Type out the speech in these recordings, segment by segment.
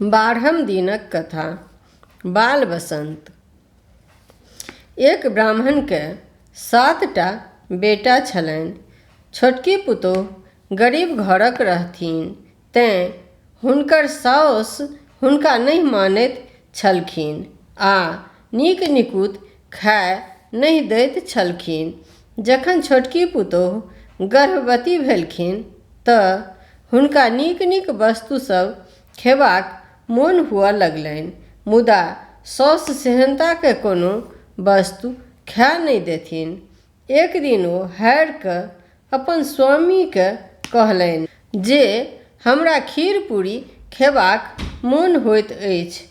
बारहम दिनक कथा बाल बसन्त। एक ब्राह्मणकेँ 7टा बेटा छलनि। छोटकी पुतोहु गरीब घरक रहथिन तेँ हुनकर साउस हुनका नहि मानैत छलखिन आ नीक-निकुत खाय नहि दैत छलखिन। जखन छोटकी पुतोहु गर्भवती भेलखिन त हुनका नीक-नीक वस्तु सभ खेबाक मोन हुअ लगलनि, मुदा साउस सेहन्ताक कोनो वस्तु खाय नहि देथिन। एक दिन ओ हारि क अपन स्वामीकेँ कहलनि जे हमरा खीर-पूरी खेबाक मोन होइत अछि।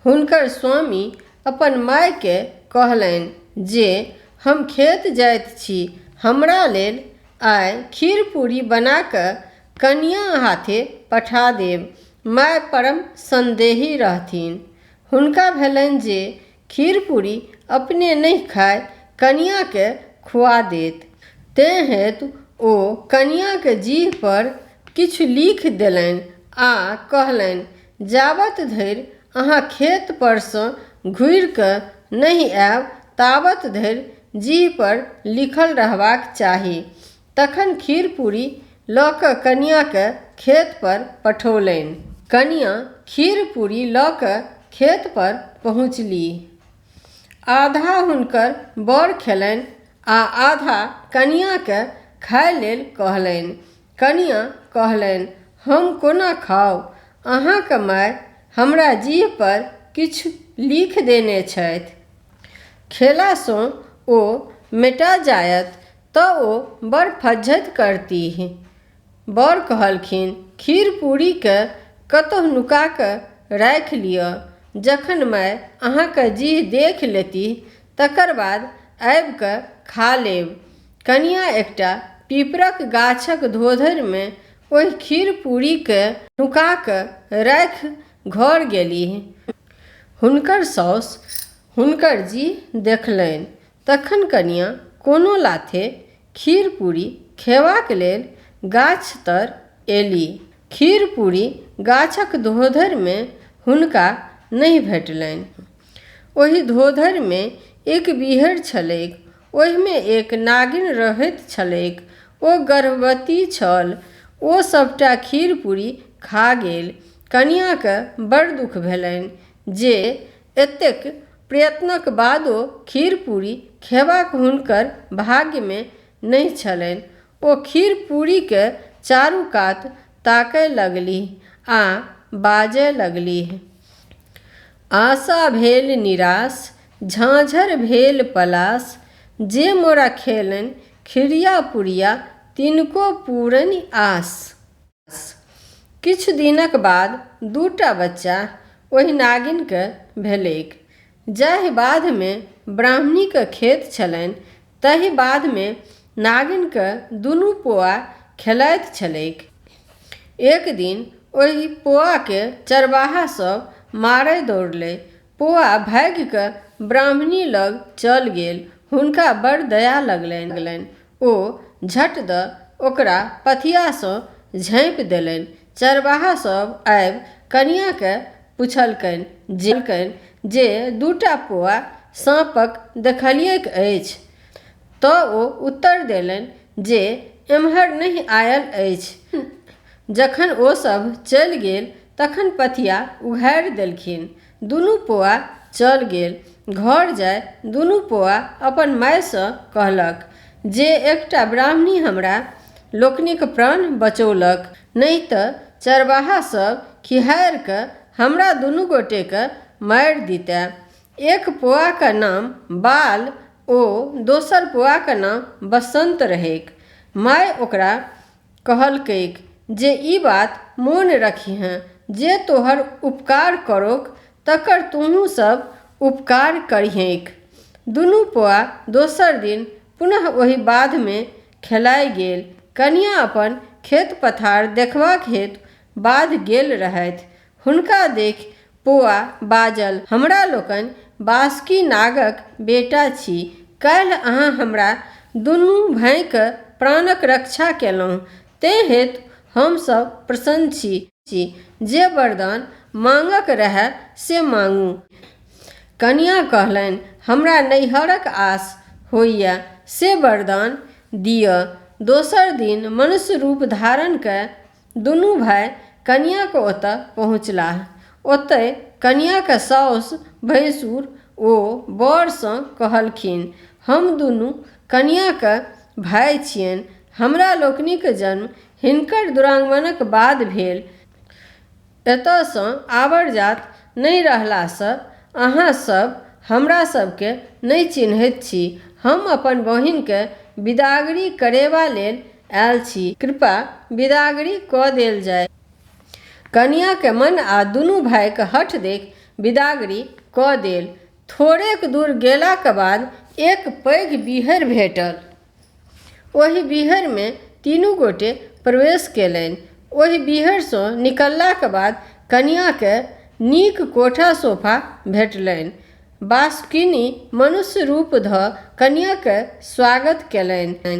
हुनकर स्वामी अपन मायकेँ कहलनि जे हम खेत जाइत छी, हमरा लेल आइ खीर-पूरी बना क कनियाँ हाथे पठा देब। माय परम संदेही रहथिन। हुनका भेलनि जे खीर-पूरी अपने नहि खाय कनियाँकेँ खुआ देत। तेँ हेतु ओ कनियाँक जीह पर किछु लिखि देलनि आ कहलनि, जाबत धरि अहाँ खेत परसँ घुरि क नहि आयब ताबत धरि जीह पर लिखल रहबाक चाही। तखन खीर-पूरी ल क कनियाँकेँ खेत पर पठौलनि। कनियाँ खीर-पूरी ल क खेत पर पहुँचलीह। आधा हुनकर बर खेलनि आ आधा कनियाँकेँ खाय लेल कहलनि। कनियाँ कहलनि, हम कोना खाउ? अहाँक माय हमरा जीह पर किछु लिखि देने छथि। खेलासँ ओ मेटा जायत त ओ बड़ फज्झति करतीह। बर कहलखिन, खीर-पूरीकेँ कतहु नुका क राखि लिअ। जखन माय अहाँक जीह देखि लेतीह तकर बाद आबि क खा लेब। कनियाँ एकटा पीपरक गाछक धोधरिमे ओहि खीर-पूरीकेँ नुका क राखि घर गेलीह। हुनकर साउस हुनकर जीह देखलनि। तखन कनियाँ कोनो लाथे खीर-पूरी खेबाक लेल गाछ तर एली। खीर-पूरी गाछक धोधरिमे हुनका नहि भेटलनि। ओहि धोधरिमे एक बीहरि छलैक। ओहिमे एक नागिन रहैत छलैक। ओ गर्भवती छल। ओ सभटा खीर-पूरी खा गेल। कनियाँकेँ बड़ दुख भेलनि जे एतेक प्रयत्नक बादो खीर-पूरी खेबाक हुनकर भाग्यमे नहि छलनि। ओ खीर-पूरीक चारू कात ताकय लगलीह आ बाजय लगलीह। आशा भेल निराश, झाँझर भेल पलास, जे मोरा खेलनि खिरिया पुरिया तिनको पुरनि आस। किछु दिनक बाद 2टा बच्चा ओहि नागिनकेँ भेलैक। जाहि बाधमे ब्राह्मणीक खेत छलनि ताहि बाधमे नागिनक दुनू पोआ खेलाइत छलैक। एक दिन ओहि पोआकेँ चरबाहा सभ मारय दौड़लै। पोआ भागि क ब्राह्मणी लग चल गेल। हुनका बड़ दया लगलनि। ओ झट द ओकरा पथियासँ झाँपि देलनि। चरबाहा सभ आबि कनियाँकेँ पुछलकनि जे 2टा पोआ साँपक देखलिऐक अछि? तँ ओ उत्तर देलनि जे एम्हर नहि आयल अछि। जखन ओ सभ चलि गेल तखन पथिया उघारि देलखिन। दुनू पोआ चल गेल। घर जाय दुनू पोआ अपन मायसँ कहलक जे एकटा ब्राह्मणी हमरा लोकनिक प्राण बचौलक, नहि तँ चरबाहा सभ खिहारि क हमरा दुनू गोटेकेँ मारि दितए। एक पोआक नाम बाल ओ दोसर पोआक नाम बसन्त रहैक। माय ओकरा कहलकैक जे ई बात मोन रखिहेँ जे तोहर उपकार करौक तकर तोहूँ सभ उपकार करिहैक। दुनू पोआ दोसर दिन पुनः ओहि बाधमे खेलाय गेल। कनियाँ अपन खेत-पथार देखबाक हेतु बाध गेल रहथि। हुनका देखि पोआ बाजल, हमरा लोकनि बासुकी नागक बेटा छी। काल्हि अहाँ हमरा दुनू भाँइक प्राणक रक्षा केलहुँ तेँ हेतु हम सभ प्रसन्न छी। छी, जे वरदान मांगक रहय से मांगू। कनियाँ कहलनि, हमरा नैहरक आस होइए से वरदान दिअ। दोसर दिन मनुष्य रूप धारण कय दुनू भाइ कनियाँक ओतय पहुँचलाह। ओतय कनियाँक साउस भैंसुर ओ वर सँ कहलखिन, हम दुनू कनियाँक भाइ छियनि। हमरा लोकनिक जन्म हिनकर दुरागमनक बाद भेल। एतय सँ आबर-जात नहि रहला सँ अहाँ सब हमरा सब केँ नहि चिन्हैत छी। हम अपन बहिन केँ बिदागरी करेबा लेल आयल छी। कृपया बिदागरी क देल जाय। कनियाँक मन आ दुनू भाइक हठ देखि बिदागरी क देल। थोड़ेक दूर गेलाक बाद एक पैघ बीहरि भेटल। ओहि बीहरि मे तीनू गोटे प्रवेश केलनि। ओहि बीहरि सँ निकललाक बाद कनियाँ केँ नीक कोठा-सोफा भेटलनि। बासुकिनी मनुष्य रूप धऽ कनियाँक स्वागत केलनि।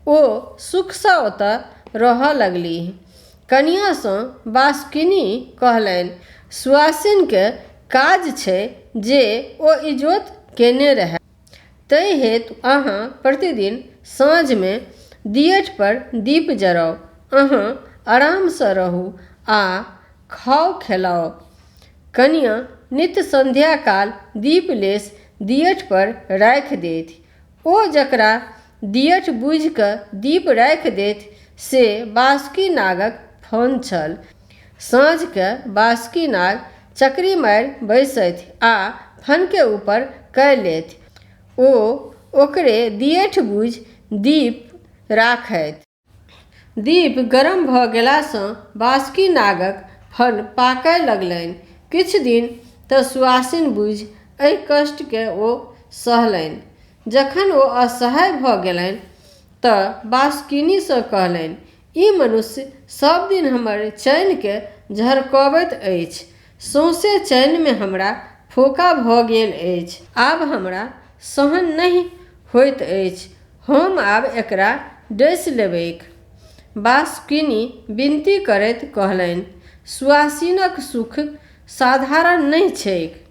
ओ सुख सँ ओतय रहय लगलीह। कनियाँ सँ बासुकिनी कहलनि, सुआसिन के काज छै जे ओ इजोत केने रहय। ताहि हेतु अहाँ प्रतिदिन साँझ मे दियठि पर दीप जराउ। अहाँ आराम सँ रहू आ खाउ-खेलाउ। कनियाँ नित्य संध्या काल दीप लेसि दियठि पर राखि देथि। ओ जकरा दियठि बूझि क दीप राखि देथि से बासुकी नागक फन छल। साँझ क बासुकी नाग चकरी मारि बैसथि आ फनकेँ ऊपर कय लेथि। ओ ओकरे दियठि बूझि दीप राखथि। दीप गरम भ गेला सँ बासुकी नागक फन पाकय लगलनि। किछु दिन त सुआसिन बूझि एहि कष्ट केँ ओ सहलनि। जखन ओ असहाय भ गेलनि त बासुकिनी सँ कहलनि, ई मनुष्य सब दिन हमर चैन केँ झरकबैत अछि। सौंसे चैन मे हमरा फोका भ गेल अछि। आब हमरा सहन नहि होइत अछि। हम आब एकरा डसि लेबैक। बासुकिनी विनती करैत कहलनि, सुआसिनक सुख साधारण नहि छैक।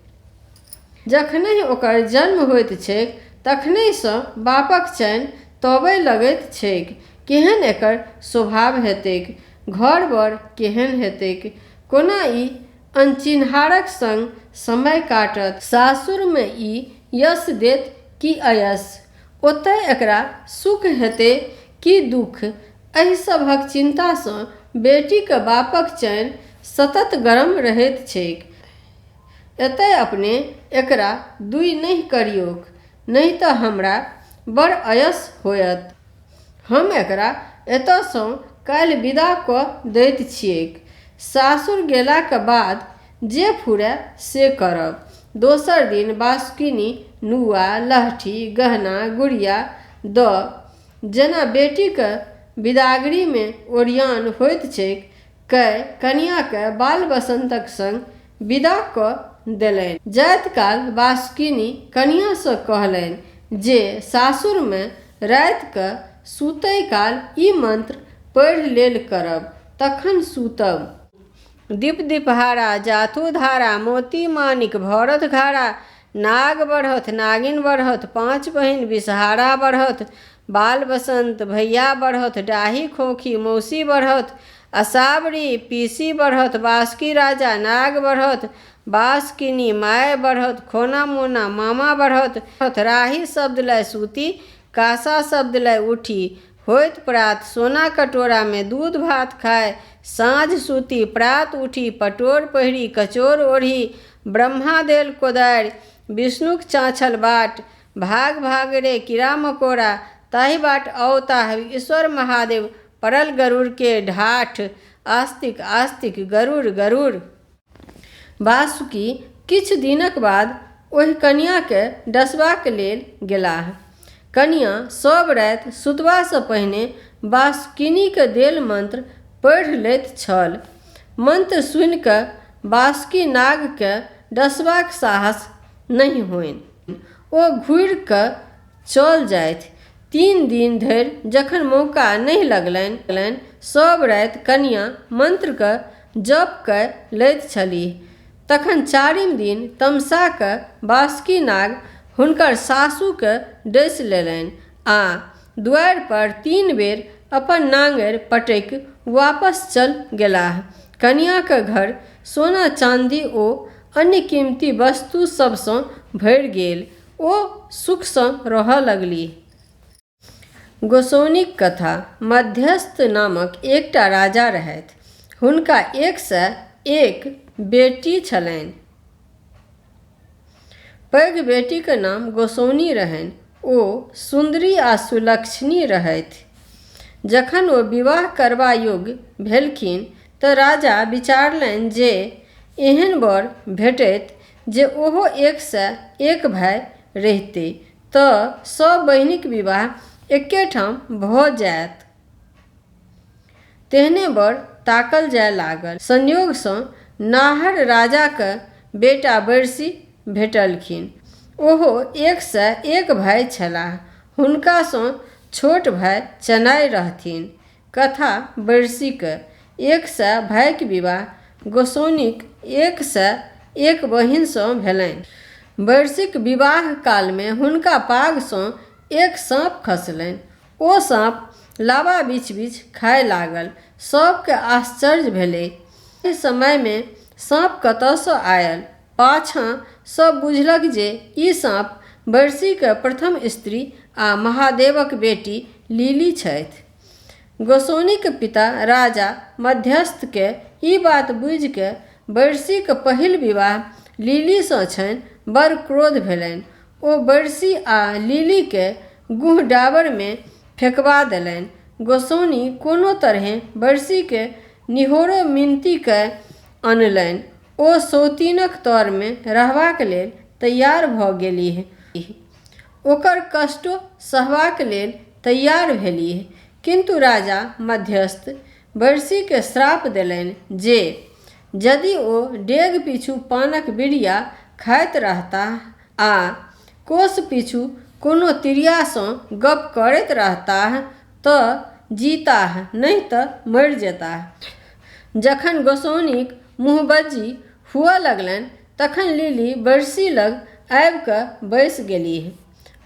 जखनहि ओकर जन्म होइत छैक तखनहि सँ बापक चैन तोड़य लगैत छैक। केहन एकर स्वभाव हेतैक, घर-बर केहन हेतैक, कोना ई अनचिन्हारक संग समय काटत, सासुर मे ई यश देत कि अयश, ओतय एकरा सुख हेतै कि दुख, एहि सभक चिन्ता सँ बेटीक बापक चैन सतत गरम रहैत छैक। एतय अपने एकरा दुइ नहि करियौक, नहि त हमरा बड़ अयश होयत। हम एकरा एतय सँ काल्हि विदा क दैत छियैक। सासुर गेलाक बाद जे फुरय से करब। दोसर दिन बासुकिनी नुआ, लहठी, गहना-गुड़िया द जेना बेटीक बिदागरी मे ओरियान होइत छैक कय कनियाँ केँ बाल-बसन्तक संग विदा क देलनि। जाइत काल बासुकिनी कनियाँ सँ कहलनि जे सासुर मे राति क सुतय काल ई मंत्र पढ़ि लेल करब तखन सूतब। दीप दीपहारा जाथु धारा मोती मानिक भरथु घारा। नाग बढ़थु नागिन बढ़थु पाँच बहिन विषहारा बढ़थु। बाल बसन्त भैया बढ़थु डाही खोखी मौसी बढ़थु। असावरी पीसी बढ़थु बासुकी राजा नाग बढ़थु। बासुकिनी माय बढ़थु खोना मोना मामा बढ़थु। राही शब्द लय सूती कासा शब्द लय उठी। होइत प्रात सोना कटोरा मे दूध भात खाय। साँझ सूती प्रात उठी पटोर पहिरी कचोर ओढ़ी। ब्रह्मा देल कोदारि विष्णुक चाँछल बाट। भाग भाग रे कीड़ा मकोड़ा ताहि बाट अओताह ईश्वर महादेव। पड़ल गरुड़ के ढाठ आस्तिक आस्तिक गरुड़ गरुड़। बासुकी किछु दिनक बाद ओहि कनियाँ केँ डसबाक लेल गेलाह। कनियाँ सब राति सुतबा सँ पहिने बासुकिनीक देल मंत्र पढ़ि लैत छल। मंत्र सुनि क बासुकी नाग केँ डसबाक साहस नहि होइन। ओ घुरि क चल जाथि। 3 दिन धरि जखन मौका नहि लगलनि, सब राति कनियाँ मंत्रक जप कय लैत छलीह। तखन चारिम दिन तमसा कऽ बासुकी नाग हुनकर सासुकेँ डसि लेलनि आ दुआरि पर 3 बेर अपन नांगरि पटकि वापस चल गेलाह। कनियाँक घर सोना-चाँदी ओ अन्य कीमती वस्तु सभसँ भरि गेल। ओ सुखसँ रहय लगलीह। गोसाउनिक कथा मध्यस्थ नामक एकटा राजा रहथि। हुनका 101 बेटी छलनि। पैघ बेटीक नाम गोसाउनि रहनि। ओ सुन्दरी आ सुलक्षणी रहथि। जखन ओ विवाह करबा योग्य भेलखिन त राजा विचारलनि जे एहन वर भेटैत जे ओहो 101 भाइ रहितय त सब बहिनिक विवाह एके ठाम भ जाइत। तेहने वर ताकल जाय लागल। संयोगसँ नाहर राजाक बेटा बैरसी भेटलखिन। ओहो 101 भाइ छलाह। हुनकासँ छोट भाइ चनाइ रहथिन। कथा बैरसीक 100 भाइक विवाह गोसाउनिक 101 बहिनसँ भेलनि। बैरसीक विवाह कालमे हुनका पागसँ एक साँप खसलनि। ओ साँप लाबा बीछि-बीछि खाय लागल। सभकेँ आश्चर्य भेलै। एहि समयमे साँप कतयसँ आयल? पाछाँ सभ बुझलक जे ई साँप बैरसीक प्रथम स्त्री आ महादेवक बेटी लीली छथि। गोसाउनिक पिता राजा मध्यस्थकेँ ई बात बुझि कऽ बैरसीक पहिल विवाह लीलीसँ छनि बड़ क्रोध भेलनि। ओ बैरसी आ लीलीकेँ गुह-डाबरमे फेकबा देलनि। गोसाउनि कोनो तरहेँ बैरसीकेँ निहोरो-मिनती कय अनलनि। ओ सौतिनक तरमे रहबाक लेल तैयार भ गेलीह। ओकर कष्टो सहबाक लेल तैयार भेलीह। किन्तु राजा मध्यस्थ बैरसीकेँ श्राप देलनि जे यदि ओ डेग पिछु पानक बिड़िया खाइत रहताह आ कोस पिछु कोनो तिरियासँ गप्प करैत रहताह त जीताह नहि त मरि जेताह। जखन गोसाउनिक मुँहबज्जी हुअ लगलनि तखन लीली बैरसी लग आबि कऽ बैसि गेलीह।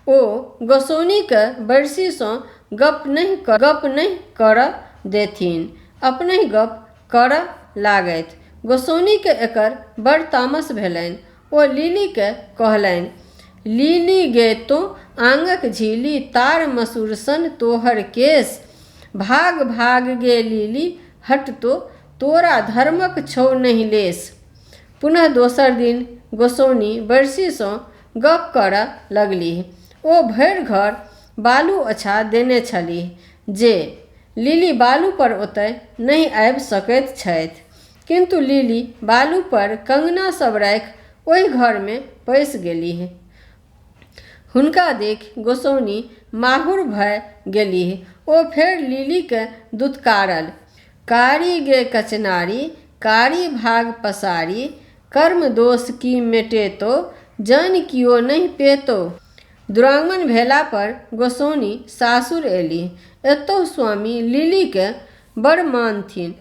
ओ गोसाउनिकेँ बैरसीसँ गप्प नहि करऽ देथिन। अपनहि गप्प करऽ लागथि। गोसाउनिकेँ एकर बड़ तामस भेलनि। ओ लीलीकेँ कहलनि, "लीली गे तोँ आँगक झीली, तार मसुर सन तोहर केश। भाग-भाग गे लीली हट तोँ, तोरा धर्मक छौ नहि लेश।" पुनः दोसर दिन गोसाउनि बैरसीसँ गप्प करऽ लगलीह। ओ भरि घर बालु ओछा देने छलीह जे लीली बालु पर ओतय नहि आबि सकैत छथि। किन्तु लीली बालु पर कंगना सभ राखि ओहि घरमे पैसि गेलीह। हुनका देखि गोसाउनि माहुर भय गेलीह। ओ फेर लीलीकेँ दुत्कारल, "कारी गे कचनारी, कारी भाग पसारी, कर्म दोष की मेटेतौ, जनि कियो नहि पेतौ।" दुरागमन भेला पर गोसाउनि सासुर अयलीह। एतहु स्वामी लीलीकेँ बड़ मानथिन।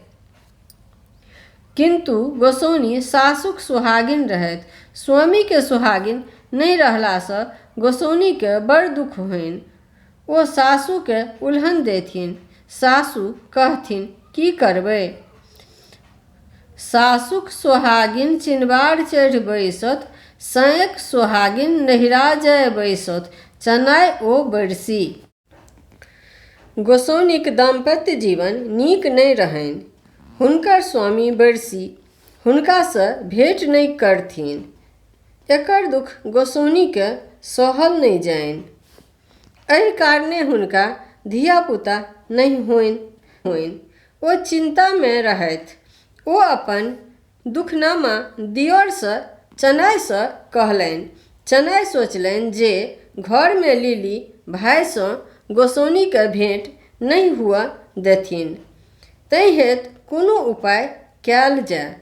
किन्तु गोसाउनि सासुक सोहागिन रहथि। स्वामीकेँ सोहागिन नहि रहलासँ गोसाउनिकेँ बड़ दुख होइनि। ओ सासुकेँ उलहन देथिन। सासु कहथिन, "की करबै? सासुक सोहागिन चिनबार चढ़ि बैसथु, सैंयक सोहागिन नहिरा जाय बैसथु।" चनाइ ओ बैरसी। गोसाउनिक दाम्पत्य जीवन नीक नहि रहनि। हुनकर स्वामी बैरसी हुनकासँ भेंट नहि करथिन। एकर दुख गोसाउनिकेँ सहल नहि जाइन। एहि कारणेँ हुनका धिया-पुता नहि होइन। ओ चिन्तामे रहथि। ओ अपन दुखनामा दिअर चनाइसँ कहलनि। चनाइ सोचलनि जे घरमे लीली भाइसँ गोसाउनिकेँ भेंट नहि हुअ देथिन, ताहि हेतु कोनो उपाय कयल जाय।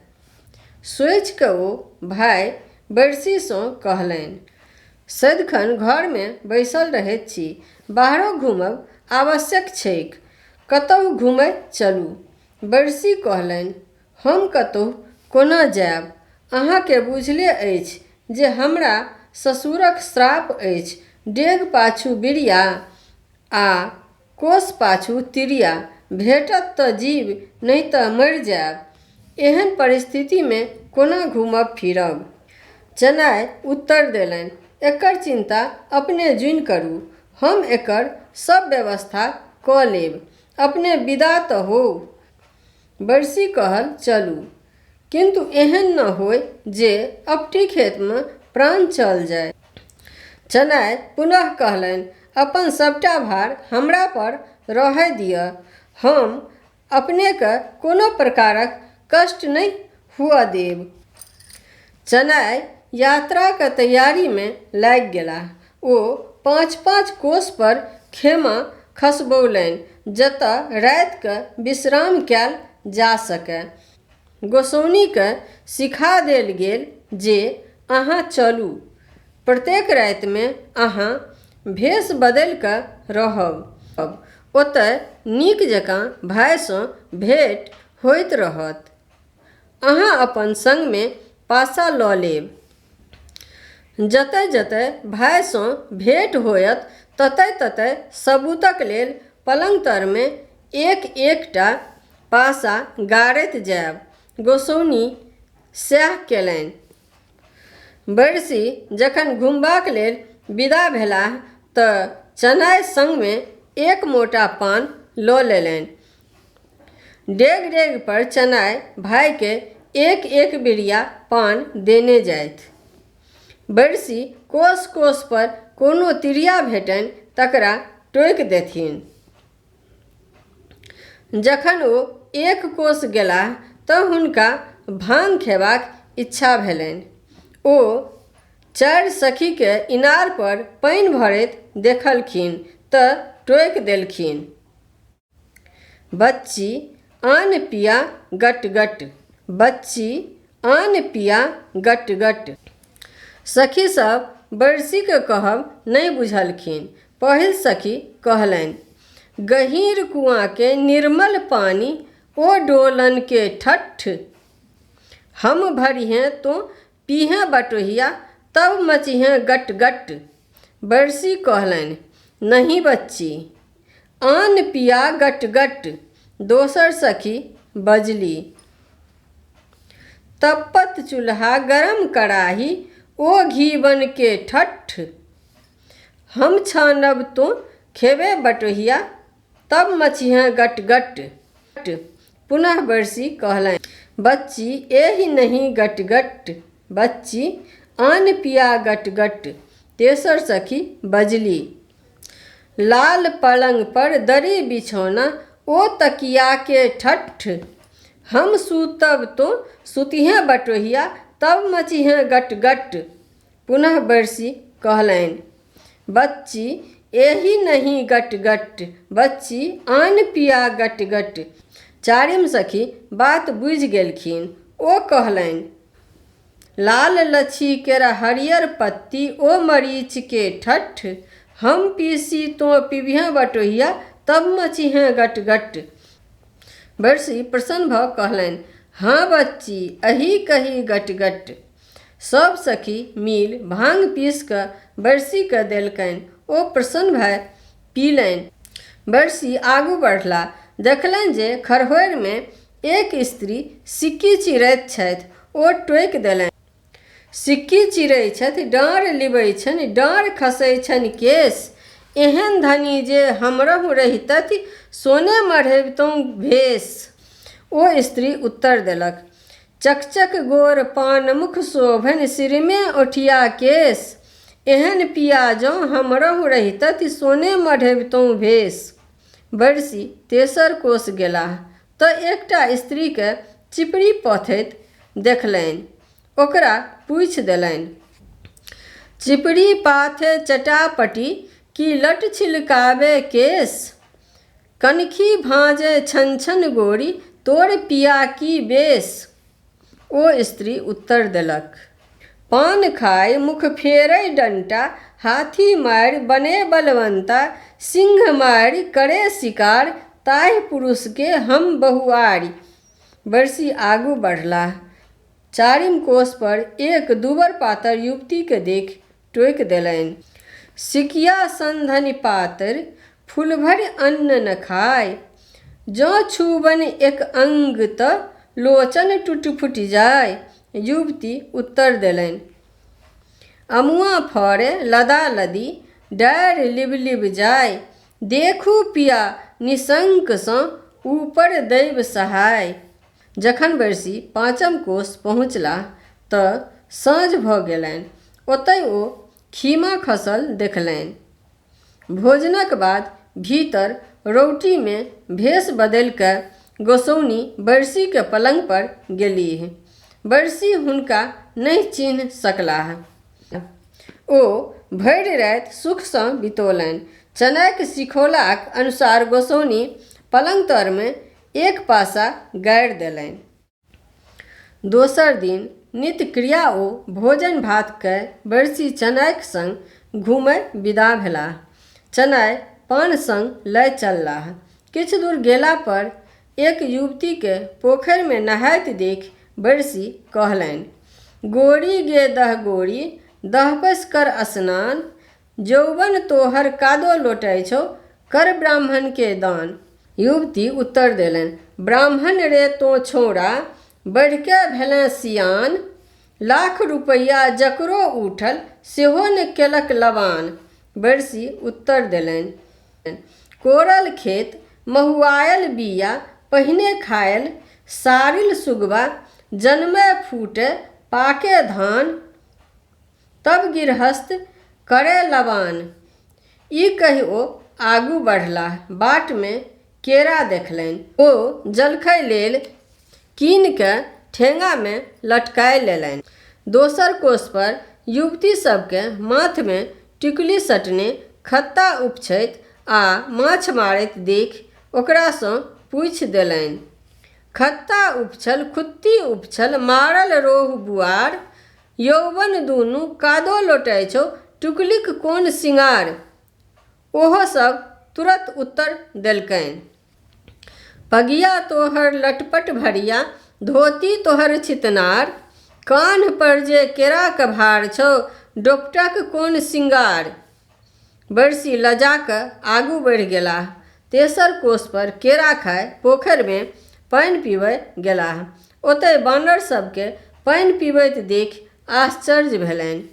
सोचि कऽ ओ भाइ बैरसीसँ कहलनि, "सदिखन घरमे बैसल रहैत छी। बाहरो घुमब आवश्यक छैक। कतहु घुमय चलू।" बैरसी कहलनि, हम कतहु कोना जायब? अहाँकेँ बुझले अछि जे हमरा ससुरक श्राप अछि, डेग पाछू बिरिया आ कोस पाछू तिरिया, भेटत तँ जीब नहि तँ मरि जायब। एहन परिस्थितिमे कोना घुमब-फिरब? चनाइ उत्तर देलनि, एकर चिन्ता अपने जुनि करू। हम एकर सब व्यवस्था क लेब। अपने विदा त होउ। बैरसी कहल चलू, किन्तु एहन ने होअय जे अपटी खेतमे प्राण चल जाय। चनाइ पुनः कहलनि, अपन सभटा भार हमरा पर रहय दिअ। हम अपनेकेँ कोनो प्रकारक कष्ट नहि हुअ देब। चनाइ यात्राक तैयारीमे लागि गेलाह। ओ पाँच-पाँच कोस पर खेमा खसबौलनि जतय राति क विश्राम कयल जा सकय। गोसाउनिकेँ सिखा देल गेल जे अहाँ चलू। प्रत्येक रातिमे अहाँ भेष बदलि क रहब। ओतय नीक जकाँ भाइसँ भेंट होइत रहत। अहाँ अपन संगमे पासा ल लेब। जतय-जतय भाइसँ भेंट होयत ततय-ततय सबूतक लेल पलंग तरमे एक-एक टा पासा गाड़ैत जायब। गोसाउनि सैह केलनि। बैरसी जखन घुमबाक लेल विदा भेलाह त चनाइ संगमे एक मोटा पान ल लेलनि। डेग-डेग पर चनाइ भाइकेँ एक-एक बिरिया पान देने जाथि। बैरसी कोस-कोस पर कोनो तिरिया भेटनि तकरा टोकि देथिन। जखन ओ एक कोस गेलाह तँ हुनका भाङ खयबाक इच्छा भेलनि। ओ चारि सखीकेँ इनार पर पानि भरैत देखलखिन तँ टोकि देलखिन। बच्ची आन पिया गट-गट, बच्ची आन पिया गट-गट। सखी सभ बैरसीक कहब नहि बुझलखिन। पहिल सखी कहलनि, गहींर कुआँके निर्मल पानि ओ डोलन के ठट्ठ। हम भरिहें तोँ पीहें बटोहिया तब मचिहें गट-गट। बैरसी कहलनि, नहि बच्ची, आन पिया गट-गट। दोसर सखी बजली, तप्पत चूल्हा गरम कड़ाही ओ घीबन के ठट्ठ। हम छानब तोँ खेबें बटोहिया तब मचिहें गट-गट। पुनः बैरसी कहलनि, बच्ची एहि नहि गट-गट, बच्ची आन पिया गट-गट। तेसर सखी बजली, लाल पलंग पर दरी बिछौना ओ तकिया के ठट्ठ। हम सूतब तोँ सुतिहें बटोहिया तब मचिहें गट-गट। पुनः बैरसी कहलनि, बच्ची एहि नहि गट-गट, बच्ची आन पिया गट-गट। चारिम सखी बात बुझि गेलखिन। ओ कहलनि, लाल लछी केर हरियर पत्ती ओ मरीच के ठट्ठ। हम पीसी तोँ पिबिहें बटोहिया तब मचिहें गट-गट। बैरसी प्रसन्न भ कहलनि, हँ बच्ची, अही कही गट-गट। सभ सखी मिलि भाङ पीसि क बैरसीकेँ देलकनि। ओ प्रसन्न भए पीलनि। बैरसी आगू बढ़लाह। देखलनि जे खड़होरिमे एक स्त्री सिक्की चिरैत छथि। ओ टोकि देलनि। सिक्की चिरै छथि डाँड़ लिबै छनि डाँड़ खसै छनि केश। एहन धनी जे हमरहु रहितथि सोने मढ़बितहुँ भेष। ओ स्त्री उत्तर देलक, चकचक गोर पान मुख शोभनि सिरमे ओठिया केश। एहन पिया जँ हमरहु रहितथि सोने मढ़बितहुँ भेष। बैरसी तेसर कोस गेलाह तँ एकटा स्त्रीकेँ चिपड़ी पथैत देखलनि। ओकरा पूछि देलनि। चिपड़ी पाथे चटापटी कि लट छिलकाबे केश। कनखी भाँजै छन-छन गोरी तोर पिया की बेस। ओ स्त्री उत्तर देलक, पान खाय मुख फेरय डंटा, हाथी मारि बने बलवंता, सिंह मारि करे शिकार, ताहि पुरुषके हम बहुआरि। बैरसी आगू बढ़लाह। चारिम कोस पर एक दुबर-पातर युवतीकेँ देखि टोकि देलनि। सिकिया सन धनि पातरि, फूल भरि अन्न न खाय। जँ छूबनि एक अंग त लोचन टूटि फूटि जाय। युवती उत्तर देलनि। अमुआ फरे लदालदी, डारि लिबलिब जाय। देखू पिया निसंकसँ ऊपर दैव सहाय। जखन बैरसी पाँचम कोस पहुँचलाह त साँझ भ गेलनि। ओतय ओ खीमा खसल देखलनि। भोजनक बाद भीतर रौटीमे भेष बदलि क गोसाउनि बैरसीक पलंग पर गेलीह। बैरसी हुनका नहि चिन्हि सकलाह। ओ भरि राति सुखसँ बितौलनि। चनाइक सिखौलाक अनुसार गोसाउनि पलंग तरमे एक पासा गाड़ि देलनि। दोसर दिन नित्य-क्रिया ओ भोजन-भात कय बैरसी चनाइक संग घुमय विदा भेलाह। चनाइ पान संग लय चललाह। किछु दूर गेला पर एक युवतीकेँ पोखरिमे नहाइत देखि बैरसी कहलनि। गोरी गे दहगोरी दहपसि कर असनान, जौबन तोहर कादो लोटै छौ, कर ब्राह्मण के दान। युवती उत्तर देलनि। ब्राह्मण रे तोँ छौंड़ा, बढ़िकऽ भेलेँ सियान। लाख रुपैया जकरो उठल सेहो ने केलक लबान। बैरसी उत्तर देलनि। कोरल खेत महुआयल बीया पहिने खायल सारिल सुगबा जनमय फूटय पाकय धान, तब गिरहस्त करय लबान। ई कहि ओ आगू बढ़लाह। बाटमे केरा देखलनि। ओ जलखै लेल कीनि क ठेंगामे लटकाय लेलनि। दोसर कोस पर युवती सभकेँ माथमे टिकुली सटने खत्ता उपछैत आ माछ मारैत देखि ओकरासँ पूछि देलनि। खत्ता उपछल खुत्ती उपछल मारल रोहु बुआर, यौवन दुनू कादो लोटै छौ, टिकुलीक कोन सिङार। ओहो सभ तुरत उत्तर देलकनि। पगिया तोहर लटपट भरिया, धोती तोहर छितनार। कान्ह पर जे केराक भार छौ, डोपटाक कोन सिङगार। बैरसी लजा क आगू बढ़ि गेलाह। तेसर कोस पर केरा खाय पोखरिमे पानि पीबय गेलाह। ओतय बानर सभकेँ पानि पिबैत देखि आश्चर्य भेलनि।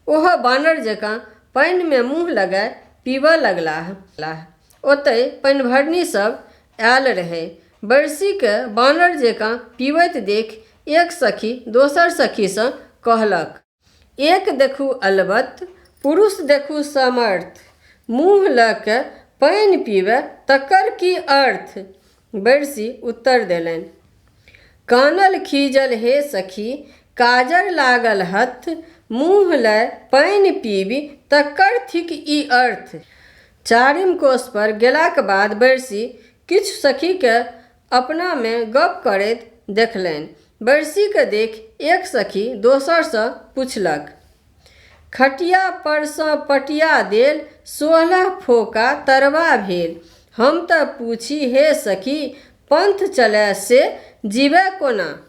ओहो बानर जकाँ पानिमे मुँह लगाय पीबय लगलाह। ओतय पनिभरनी सभ आयल रहय। बैरसीकेँ बानर जकाँ पिबैत देखि एक सखी दोसर सखीसँ कहलक। एक देखू अलबत्त, पुरुष देखू समर्थ। मुँह ल क पानि पीबय तकर की अर्थ? बैरसी उत्तर देलनि। कानल खीजल हे सखी काजर लागल हत्थ, मुँह लय पानि पीबी तकर थिक ई अर्थ। चारिम कोस पर गेलाक बाद बैरसी किछु सखीकेँ अपनामे गप्प करैत देखलनि। बैरसीकेँ देखि एक सखी दोसरसँ पुछलक। खटिया परसँ पटिया देल, 16 फोंका तरबा भेल। हम त पूछी हे सखी पंथ चलय से जीबय कोना?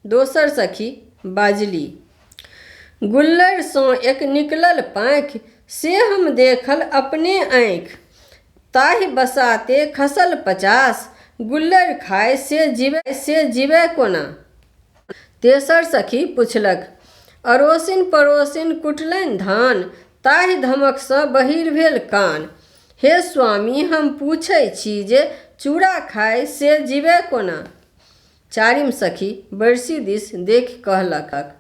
दोसर सखी बाजलि। गुल्लरिसँ एक निकलल पाँखि, से हम देखल अपने आँखि। ताहि बसाते खसल 50, गुल्लरि खाय से जीबय कोना? तेसर सखी पुछलक। अड़ोसिन-पड़ोसिन कुटलनि धान, ताहि धमकसँ बहीर भेल कान। हे स्वामी हम पूछै छी जे चूड़ा खाय से जीबय कोना? चारिम सखी बैरसी दिस देखि कहलक।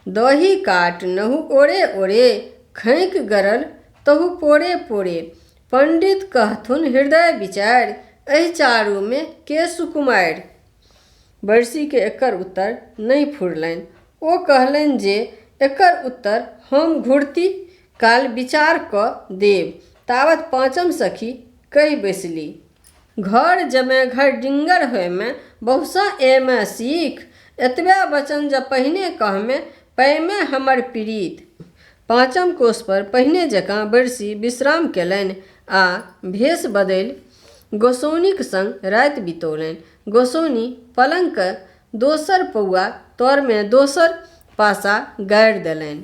दही काट नहु ओरे-ओरे, खैंक गड़ल तहु पोरे-पोरे। पंडित कहथुन हृदय विचारि, एहि चारूमे के सुकुमारि? बैरसीकेँ एकर उत्तर नहि फुरलनि। ओ कहलनि जे एकर उत्तर हम घुरती काल विचार क देब। तावत पाँचम सखी कहि बैसलि। घर जमे घरडिंगर होइमे, बहुसँ एमे सीख। एतबे वचन जँ पहिने कहमे, पयमे हमर पिरीत। पाँचम कोस पर पहिने जकाँ बैरसी विश्राम कयलनि आ भेष बदलि गोसाउनिक संग राति बितौलनि। गोसाउनि पलंगक दोसर पौआ तरमे दोसर पासा गाड़ि देलनि।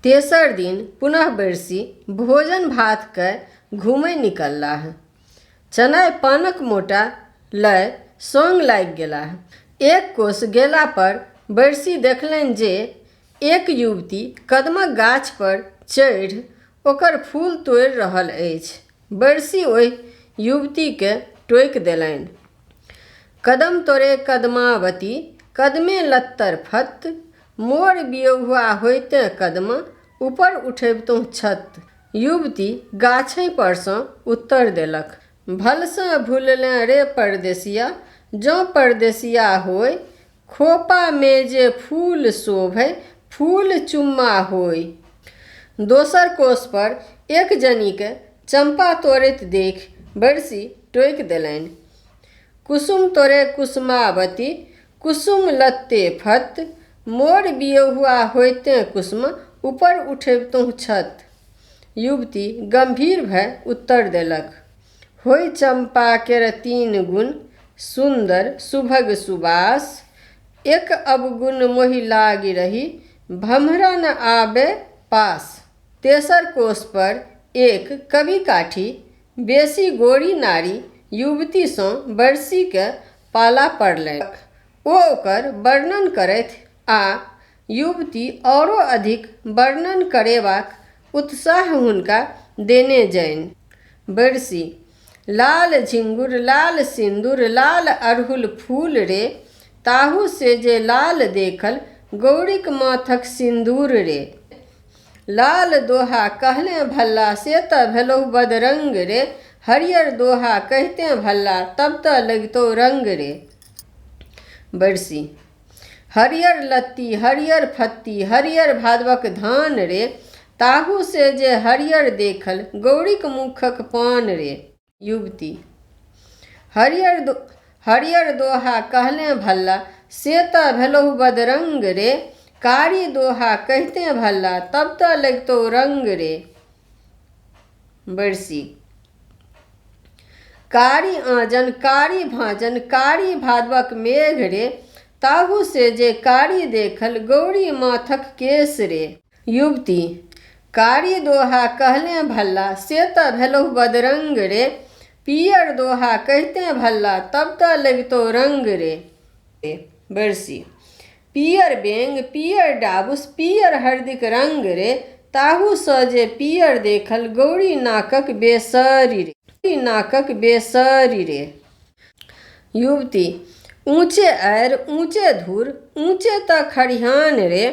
तेसर दिन पुनः बैरसी भोजन-भात कय घुमय निकललाह। चनाइ पानक मोटा लय संग लागि गेलाह। एक कोस गेला पर बैरसी देखलनि जे एक युवती कदमक गाछ पर चढ़ि ओकर फूल तोड़ि रहल अछि। बैरसी ओहि युवतीकेँ टोकि देलनि। कदम तोरे कदमावती कदमे लत्तर फत्त, मोर बियहुआ होइते कदमा ऊपर उठबितहुँ छत्त। युवती गाछहि परसँ उत्तर देलक। भलसँ भुललेँ रे परदेसिया जँ परदेसिया होय, खोपामे जे फूल शोभय फूल चुम्मा होय। दोसर कोस पर एक जनीकेँ चम्पा तोड़ैत देखि बैरसी टोकि देलनि। कुसुम तोरे कुसुमावती कुसुम लत्ते फत्त, मोर बियहुआ होइते कुसुमा ऊपर उठबितहुँ छत्त। युवती गम्भीर भय उत्तर देलक। होइ चम्पा केर तीन गुन सुन्दर सुभग सुबास, एक अवगुन मोहि लागि रही भम्हरा न आबे पास। तेसर कोस पर एक कवि-काठी बेसी गोरि नारि युवतीसँ बैरसीकेँ पाला पड़लनि। ओ ओकर वर्णन करथि आ युवती औरो अधिक वर्णन करेबाक उत्साह हुनका देने जानि। बैरसी: लाल झिंगुर लाल सिन्दुर लाल अड़हुल फूल रे, ताहू से जे लाल देखल गौरिक माथक सिन्दूर रे। लाल दोहा कहलेँ भल्ला से त भेलहु बदरंग रे, हरियर दोहा कहिते भल्ला तब त लगितहु रंग रे। बैरसी: हरियर लत्ती हरियर फत्ती हरियर भादवक धान रे, ताहू से जे हरियर देखल गौरिक मुखक पान रे। युवती: हरियर दोहा कहलेँ भल्ला से त भेलहु बदरंग रे, कारी दोहा कहिते भल्ला तब त लगितहु रंग रे। बैरसी: कारी आँजन कारी भाँजन कारी भादवक मेघ रे, ताहू से जे कारी देखल गौरी माथक केश रे। युवती: कारी दोहा कहलेँ भल्ला से त भेलहु बदरंग रे, पीयर दोहा कहिते भल्ला तब त लगितहु रंग रे। बैरसी: पीयर बेंग पीयर डाबुस पीयर हरदिक रंग रे, ताहू सँ जे पीयर देखल गौरी नाकक बेसरि रे। नाकक बेसरि रे। युवती: ऊँचे आरि ऊँचे धुर ऊँचे त खरिहान रे,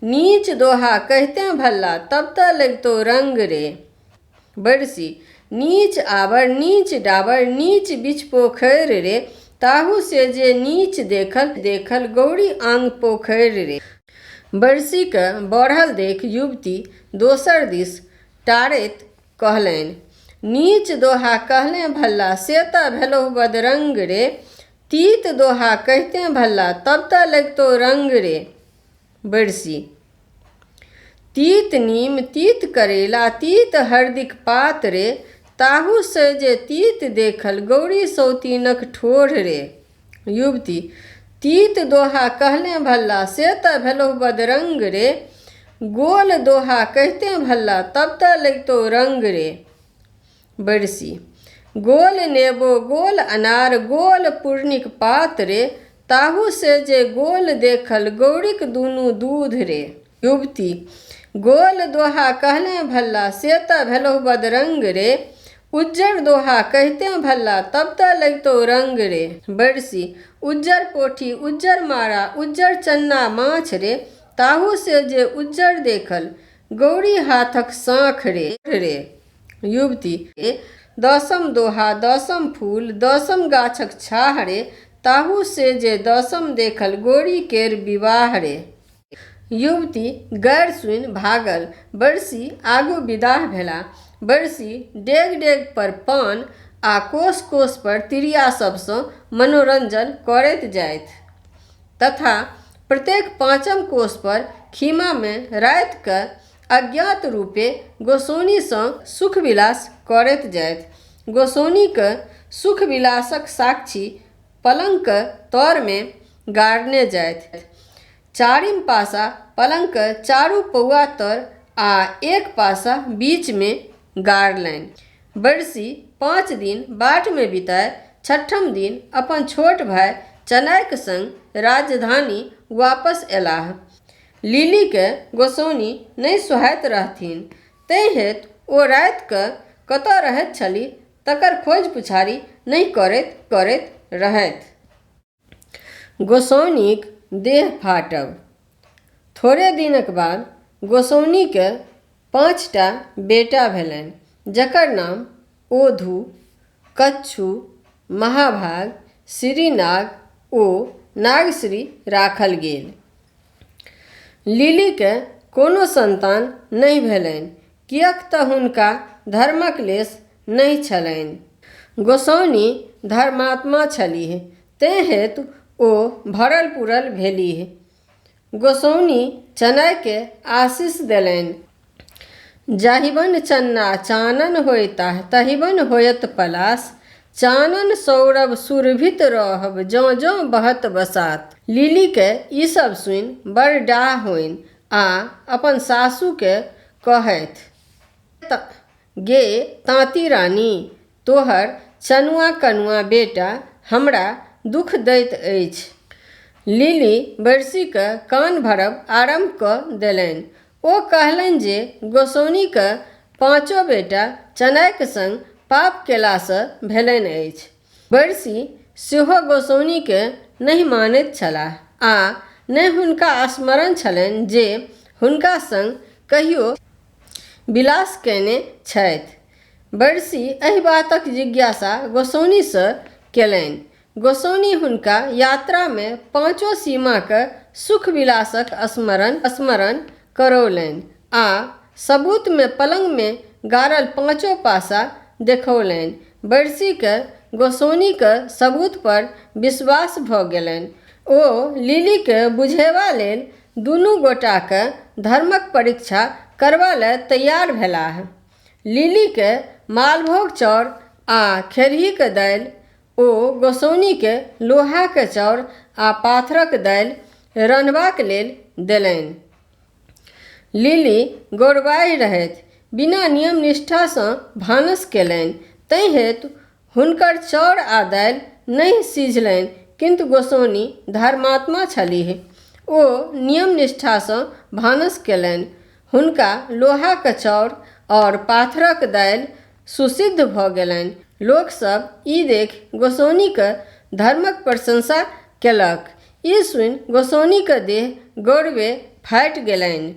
नीच दोहा कहिते भल्ला तब त लगितहु रंग रे। बैरसी: नीच आबर नीच डाबर नीच बिच पोखरि रे, ताहू से जे नीच देखल देखल गौरी आँग पोखरि रे। बैरसीकेँ बढ़ल देखि युवती दोसर दिस टारैत कहलनि। नीच दोहा कहलेँ भल्ला से त भेलहु बदरंग रे, तीत दोहा कहिते भल्ला तब त लगितहु रंग रे। बैरसी: तीत नीम तीत करैला तीत हरदिक पात रे, ताहू से जे तीत देखल गौरी सौतिनक ठोर रे। युवती: तीत दोहा कहलेँ भल्ला से त भेलहु बदरंग रे, गोल दोहा कहिते भल्ला तब त लगितहु रंग रे। बैरसी: गोल नेबो गोल अनार गोल पुरनिक पात रे, ताहू से जे गोल देखल गौरिक दुनू दूध रे। युवती: गोल दोहा कहलेँ भल्ला से त भेलहु बदरंग रे, उज्जर दोहा कहिते भल्ला तब त लगितहु रंग रे। बैरसी: उज्जर पोठी उज्जर मारा उज्जर चन्ना माछ रे, ताहू से जे उज्जर देखल गौरी हाथक साँख रे। युवती: दसम दोहा दसम फूल दसम गाछक छाह रे, ताहू से जे दसम देखल गौरी केर विवाह रे। युवती गारि सुनि भागल। बैरसी आगू विदाह भेलाह। बैरसी डेग-डेग पर पान आ कोस-कोस पर तिरिया सभसँ मनोरंजन करैत जाथि तथा प्रत्येक पाँचम कोस पर खीमामे राति कऽ अज्ञात रूपेँ गोसाउनिसँ सुख-विलास करैत जाथि। गोसाउनिक सुख-विलासक साक्षी पलंगक तरमे गाड़ने जाथि। चारिम पासा पलंगक चारू पौआ तर आ एक पासा बीचमे गाड़लनि। बैरसी 5 दिन बाटमे बिताय छठम दिन अपन छोट भाय चनाइक संग राजधानी वापस अयलाह। लिलीकेँ गोसाउनि नहि सोहाइत रहथिन, तेँ हेतु ओ राति क कतय रहैत छलीह तकर खोज-पुछारी नहि करैत करैत रहथि। गोसाउनिक देह फाटब। थोड़े दिनक बाद गोसाउनिकेँ 5टा बेटा भेलनि जकर नाम ओधु, कच्छु, महाभाग, श्रीनाग ओ नागश्री राखल गेल। लिलीकेँ कोनो सन्तान नहि भेलनि किएक तँ हुनका धर्मक लेश नहि छलनि। गोसाउनि धर्मात्मा छलीह तेँ हेतु ओ भरल-पुरल भेलीह। गोसाउनि चनाइकेँ आशीष देलनि। जाहिबन चन्ना चानन होयताह तहिबन होयत पलास, चानन सौरभ सुरभित रहब जँ जँ बहत बसात। लिलीकेँ ई सभ सुनि बड़ डाह होइन आ अपन सासुकेँ कहथि। गे ताँती रानी, तोहर चनुआ-कनुआ बेटा हमरा दुख दैत अछि। लिली बैरसीक कान भरब आरम्भ क देलनि। ओ कहलनि जे गोसाउनिक पाँचो बेटा चनाइक संग पाप केलासँ भेलनि अछि। बैरसी सेहो गोसाउनिकेँ नहि मानैत छलाह आ ने हुनका स्मरण छलनि जे हुनका संग कहियो विलास कयने छथि। बैरसी एहि बातक जिज्ञासा गोसाउनिसँ केलनि। गोसाउनि हुनका यात्रामे पाँचो सीमाक सुख-विलासक स्मरण करौलनि आ सबूतमे पलंगमे गाड़ल पाँचो पासा देखौलनि। बैरसीकेँ गोसाउनिक सबूत पर विश्वास भ गेलनि। ओ लिलीकेँ बुझयबा लेल दुनू गोटाक धर्मक परीक्षा करबा लए तैयार भेलाह। लिलीकेँ मालभोग चाउर आ खेरहीक दालि ओ गोसाउनिकेँ लोहाक चाउर आ पाथरक दालि रन्हबाक लेल देलनि। लिली गौरबाहि रहथि। बिना नियम-निष्ठासँ भानस केलनि तेँ हेतु हुनकर चाउर आ दालि नहि सिझलनि किन्तु गोसाउनि धर्मात्मा छलीह। ओ नियम-निष्ठासँ भानस केलनि। हुनका लोहाक चाउर आओर पाथरक दालि सुसिद्ध भ गेलनि। लोक सभ ई देखि गोसाउनिक धर्मक प्रशंसा केलक। ई सुनि गोसाउनिक देह गौरवे फाटि गेलनि।